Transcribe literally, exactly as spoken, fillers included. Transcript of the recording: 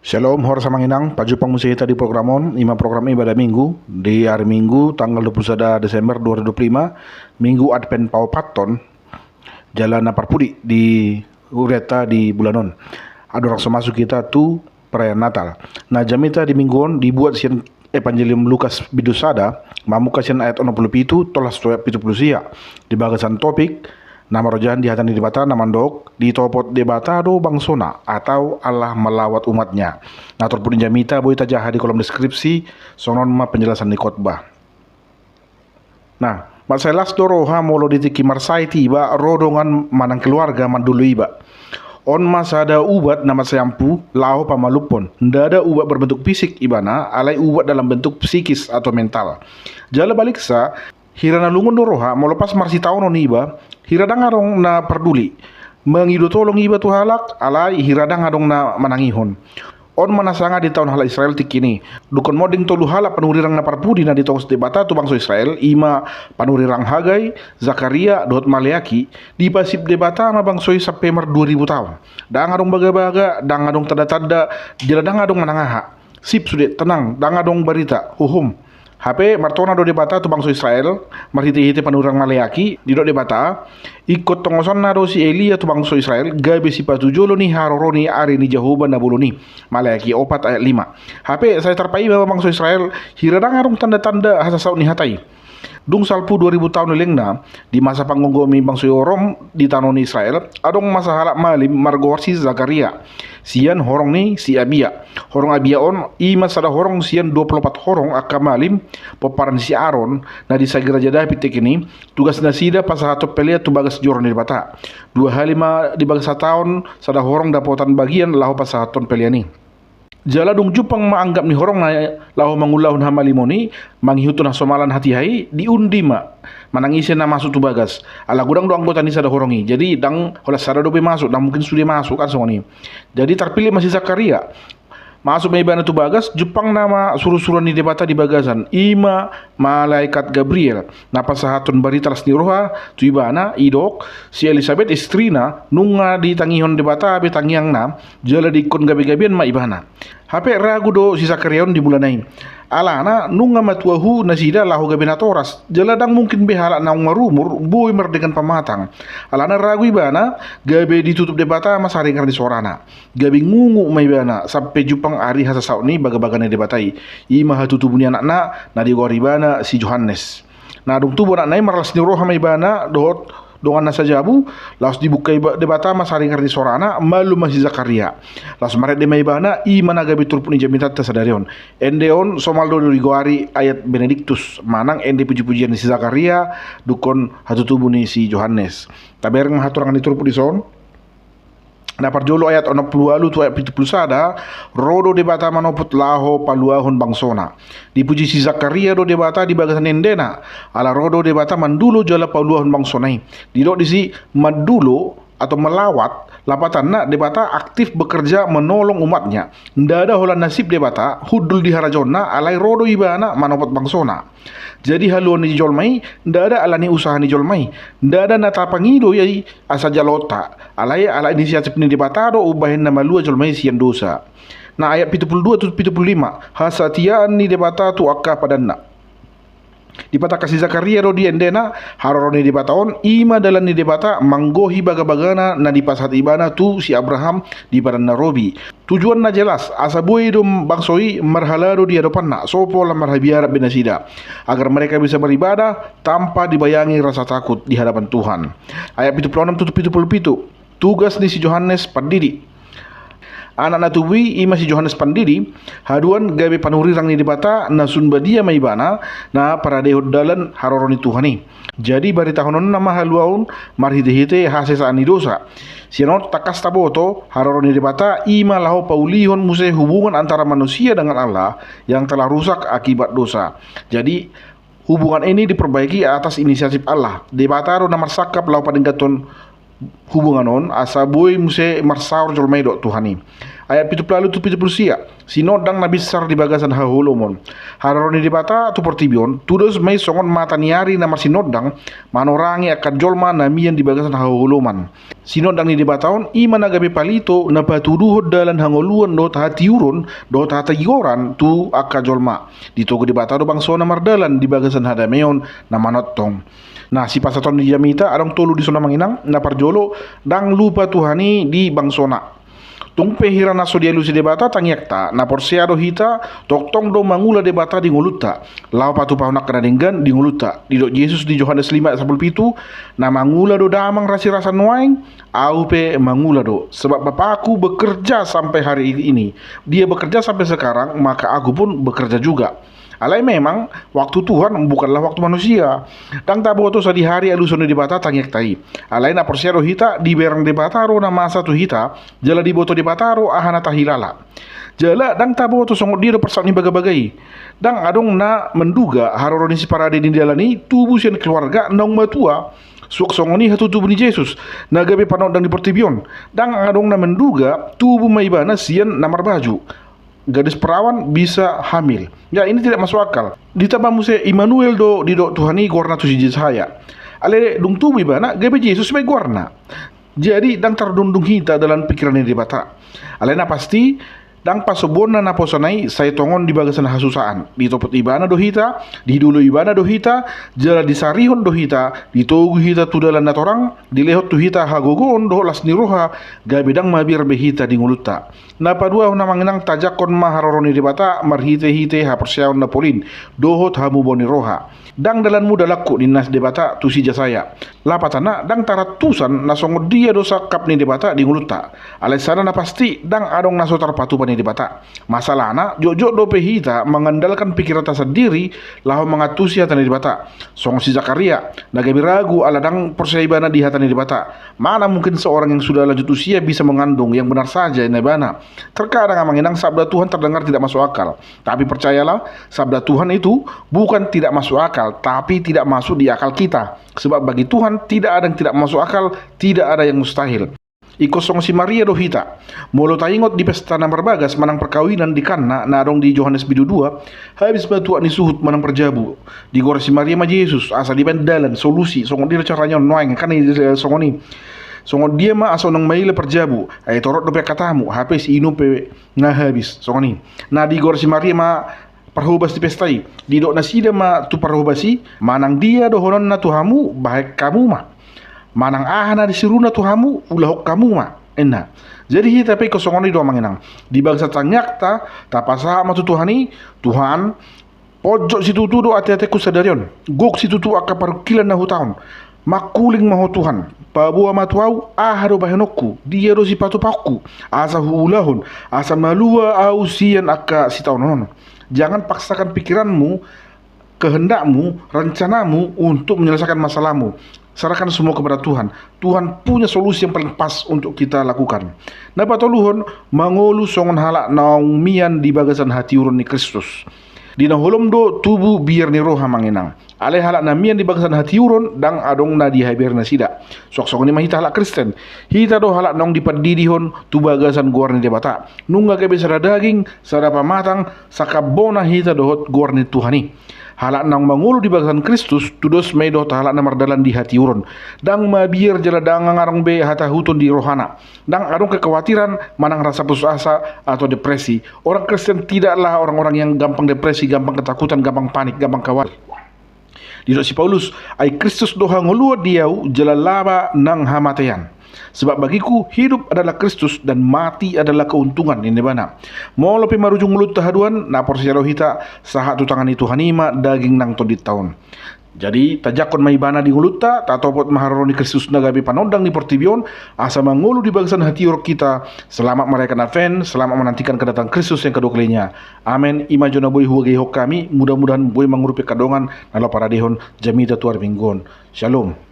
Shalom, horas amang inang, pajumpang muse hita di program on, ima program Ibadah Minggu, di ari Minggu, tanggal dua puluh sada Desember dua ribu dua puluh lima, Minggu Advent paopathon, jala na parpudi di hurianta di bulan on. Andorang so masuk hita tu perayaan Natal. Na jamita di Minggu on dibuat sian Evangelium Lukas bindu sada, mamungka sian ayat onom pulu pitu, tolhas tu ayat pitu pulu sia. Di bagasan topik, na marojahan di hata ni Debata na mandok, ditopot Debata do bangsona, atau Allah melawat umat-Nya. Na turpuk ni jamita boi tajaha di kolom deskripsi, songon on ma penjelasan ni khotbah. Nah, mansai las do roha molo di tingki marsahit iba ro dongan manang keluarga mandulu iba. On ma sada ubat na mansai ampu laho pamalumhon. Ndada ubat berbentuk fisik ibana, alai ubat dalam bentuk psikis atau mental. Jala baliksa, hira na lungun do roha molo pas marsitaonon iba, hira ndang adong na parduli. Mangido tolong iba tu halak, alai hira ndang adong na manangihon. On ma na sanga ditaon halak Israel tingki i. Dungkon monding tolu halak panurirang na parpudi na ditongos Debata tu bangso Israel, ima panurirang Hagai, Zakaria, dohot Maleaki, dipasip Debata ma bangso i sampe mardua ribu taon. Ndang adong bagabaga, ndang adong tanda-tanda, jala ndang adong manang aha. Sip sude, tenang, ndang adong barita, hohom. Hape martona do Debata tu bangso Israel, marhite-hite panurirang Maleaki, didok Debata, ingkon tongosonna do si Elia tu bangso Israel, gabe sipatujolo ni haroro ni ari ni Jahowa na bolon i. Maleaki opat ayat lima. Hape sai tarpaima ma bangso Israel, hira ndang adong tanda-tanda hasasaut ni hata i. Dung salpu dua ribu taon lelengna, di masa panggomgomi bangso i orom di tano ni Israel, adong ma sahalak malim margoar si Zakaria, sian horong ni si Abia. Horong Abia on, ima sada horong sian dua pulu opat horong angka malim, pomparan ni si Aron, na di sagi Raja Daud tingki i, tugas nasida pasahathon pelean tu bagas joro ni Debata. Dua hali ma di bagas sataon, sada horong dapotan bagian laho pasahathon pelean i. Jala dung jumpang ma anggap ni horong na laho mangulahon hamalimon i, mangihuthon hasomalan hatiha i, diundi ma, manang ise na masuk tu bagas. Ala godang do anggota ni sada horong i, jadi ndang holan sada dope masuk, ndang mungkin sude masuk, kan songon i. Jadi tarpillit ma si Zakaria. Masuk ma ibana tu bagas, jumpangna ma surusuruan ni Debata di bagasan, ima malaikat Gabriel, na pasahathon barita las ni roha tu ibana, didok, si Elisabet istrina, nunga ditangihon Debata be tangiangna, jala diingkon gabe-gabean ma ibana. Hape ragu do si Zakaria on di mulana i. Alana nunga matuahu nasida laho gabe natoras, jala ndang mungkin be halak naung marumur boi mardenggan pamatang. Alana ragu ibana, gabe ditutup Debata ma saringar ni sorana. Gabe ngungu ma ibana, sampe jumpang ari hasasaut ni bagabaga ni Debata i. Ima hatutubu ni anakna, na digoar ibana si Johannes. Na dung tubu anakna i marlas ni roha ma ibana, dohot donganna sajabu, laos dibuka iba-, Debata ma saringar ni sorana, malum ma si Zakaria. Laos marende ma ibana, ima na gabe turpuk ni jamitanta sadari on. Ende on, somal do digoari ayat Benediktus, manang ende puji-pujian ni si Zakaria, dungkon hatutubu ni si Johannes. Tabereng ma haturangan ni turpuk dison. Na parjolo ayat onom pulu ualu tu ayat pitu pulu sada, ro do Debata manopot laho paluahon bangsona. Dipuji si Zakaria do Debata di bagasan endena, ala ro do Debata mandulo jala paluahon bangsona i. Didok disi mandulo atau melawat, lapatanna Debata aktif bekerja menolong umatnya. Ndada holan na sip Debata hundul di harajaonna, alai ro do ibana manopot bangsona. Jadi haluaon ni jolma i ndada ala ni usaha ni jolma i, ndada na tapangido i asa jaloonta, alai ala inisiatif ni Debata do umbahen na malua jolma i sian dosa. Na ayat pitu pulu dua tu pitu pulu lima, hasatiaan ni Debata tu angka padanna. Dipatangkas si Zakaria do di endena, haroro ni Debata on, ima dalan ni Debata manggohi bagabagana na dipasahat ibana tu si Abraham di padan na robi. Tujuan na jelas, asa boi do bangso i marhalado di adopanna, so pola marhabiaran be nasida, agar mereka bisa beribadah tanpa dibayangi rasa takut di hadapan Tuhan. Ayat pitu pulu onom tu pitu pulu pitu. Tugas ni si Johannes Pandidi. Anak na tubu i ima si Johannes Pandidi, haduan gabe panurirang ni Debata na sun badia ma ibana, na paradehon dalan haroro ni Tuhan i. Jadi baritahononna ma haluaon marhitehite hasesaan ni dosa. Sian on tangkas taboto, haroro ni Debata ima laho paulihon muse hubungan antara manusia dengan Allah yang telah rusak akibat dosa. Jadi hubungan ini diperbaiki atas inisiatif Allah. Debata do na marsangkap laho padengganhon hubungan on, asa boi muse marsaor jolma i dohot Tuhan i. Ayat pitu pulu tu pitu pulu sia. Sinondang na binsar di bagasan haholomon. Haroro ni Debata tu portibi on tudos ma i songon mata ni ari na marsinondang, manorangi angka jolma na mian di bagasan haholomon. Sinondang ni Debata on i ma na gabe palito na patuduhon dalan hangoluan dohot hatiuron dohot hatigoran tu angka jolma. Ditogu Debata do bangsona mardalan di bagasan hadameon na manongtong. Na sipasahaton ni jamita adong tolu dison amang inang. Na parjolo, ndang lupa Tuhan i di bangsona. Tung pe hira na so dialusi Debata tangiangta, na porsea do hita, tongtong do mangula Debata di ngolunta, laho patupahon angka na denggan di ngolunta. Didok Jesus di Johannes lima sapulu pitu, na mangula do Damang rasirasa nuaeng, Ahu pe mangula do, sebab Bapakku bekerja sampai hari ini. Dia bekerja sampai sekarang, maka Aku pun bekerja juga. Alai memang waktu Tuhan bukanlah waktu manusia. Ndang taboto sadihari aluson ni Debata tangiangta i. Alai na porsea do hita, dibereng Debata do na masa tu hita, jala diboto Debata do aha na tahilala. Jala ndang taboto songon dia do parsahap ni bagabaga i. Ndang adong na menduga haroro ni siparade ni dalan i tubu sian keluarga naung matua. Suang songon i hatutubu ni Jesus na gabe panondang di portibi on. Ndang adong na menduga tubu ma ibana sian na marbaju. Gadis perawan bisa hamil. Ya, ini tidak masuk akal. Ditamba muse Immanuel do didok Tuhan i goarna tu si Jesaya. Alai dung tubu ibana gabe Jesus ma i goarna. Jadi ndang tardungdung hita dalan pikiran ni Debata. Alai na pasti, ndang pasobuonna naposona i sai tongon di bagasan hasusaan. Ditopot ibana do hita, didolo ibana do hita, jala disarihon do hita, ditogu hita tu dalan na torang, dilehon tu hita hagogoon dohot las ni roha, gabe ndang mabiar be hita di ngolunta. Na paduahon amang inang, tajangkon ma haroro ni Debata marhitehite haporseaon na polin dohot hamubaon ni roha. Ndang dalanmu dalanku, ninna Debata tu si Jesaya. Lapatanna, ndang tarantusan na songon dia do sangkap ni Debata di ngolunta. Alai sada na pasti, ndang adong na so tarpatupa ni Debata. Masalahna, jotjot dope hita mangandalkan pikiranta sandiri laho mangantusi hata ni Debata. Songon si Zakaria na gabe ragu ala ndang porsea ibana di hata ni Debata. Mana mungkin seorang yang sudah lanjut usia bisa mengandung yang benar saja, ninna ibana. Terkadang amang inang, sabda Tuhan terdengar tidak masuk akal. Tapi percayalah, sabda Tuhan itu bukan tidak masuk akal, tapi tidak masuk di akal kita. Sebab bagi Tuhan tidak ada yang tidak masuk akal, tidak ada yang mustahil. Ingkon songon si Maria do hita. Molo taingot di pesta na marbagas manang perkawinan di Kana na adong di Johannes bindu dua, habis ma tuak ni suhut manang parjabu. Digoar si Maria ma Jesus asa dibaen dalan solusi songon dia do caranya on nuaeng, kan i songon i. Songon dia ma asa unang maila parjabu, ai torop dope angka tamu, hape siinum pe nga habis, songon i. Na digoar si Maria ma parhobas di pesta i. Didok nasida ma tu parhobas i, manang dia dohononna tu hamu, bahen hamu ma. Manang aha na disiruna tu hamu, ulahon hamu ma, ninna. Jadi hita pe ingkon songon i do amang inang. Di bagasan tangiangta, tapasahat ma tu Tuhan i, Tuhan, ponjot situtu do ateatengku sadari on. Gok situtu angka parungkilon na hutaon. Mangkuling ma Ho Tuhan, paboa ma tu ahu aha do bahenonku, dia do sipatupaonku, asa huulahon, asa malua ahu sian angka sitaonon on. Jangan paksakan pikiranmu, kehendakmu, rencanamu untuk menyelesaikan masalahmu. Serahkan semua kepada Tuhan. Tuhan punya solusi yang paling pas untuk kita lakukan. Na patoluhon, mangolu songon halak naung mian di bagasan hatiuron ni Kristus. Di na holom do tubu biar ni roha amang inang. Alai halak na mian di bagasan hatiuron, ndang adong na dihabiari nasida. Suang songon i ma hita halak Kristen. Hita do halak naung dipandidihon tu bagasan goar ni Debata. Nunga gabe sada daging, sada pamatang, sangkap bona hita dohot goar ni Tuhan i. Halak naung mangolu di bagasan Kristus, tudos ma i dohot halak na mardalan di hatiuron. Ndang mabiar jala ndang adong be hatahuton di rohana. Ndang adong kekhawatiran manang rasa putus asa atau depresi. Orang Kristen tidaklah orang-orang yang gampang depresi, gampang ketakutan, gampang panik, gampang khawatir. Didok si Paulus, ai Kristus do hangoluan di ahu jala laba nang hamatean. Sebab bagiku hidup adalah Kristus dan mati adalah keuntungan, ninna ibana. Molo pe marujung ngolunta haduan, na porsea do hita, sahat tu tangan ni Tuhan i ma daging nang tondinta on. Jadi, tajangkon ma ibana di ngolunta, tatopot ma haroro ni Kristus na gabe panondang ni portibi on, asa mangolu di bagasan hatiuron hita. Selamat merayakan Advent, selamat menantikan kedatangan Kristus yang kedua kalinya. Amen. I ma jo na boi hubahenon hami, mudah-mudahan boi mangurupi angka dongan na laho paradehon jamita tu ari Minggu on. Shalom.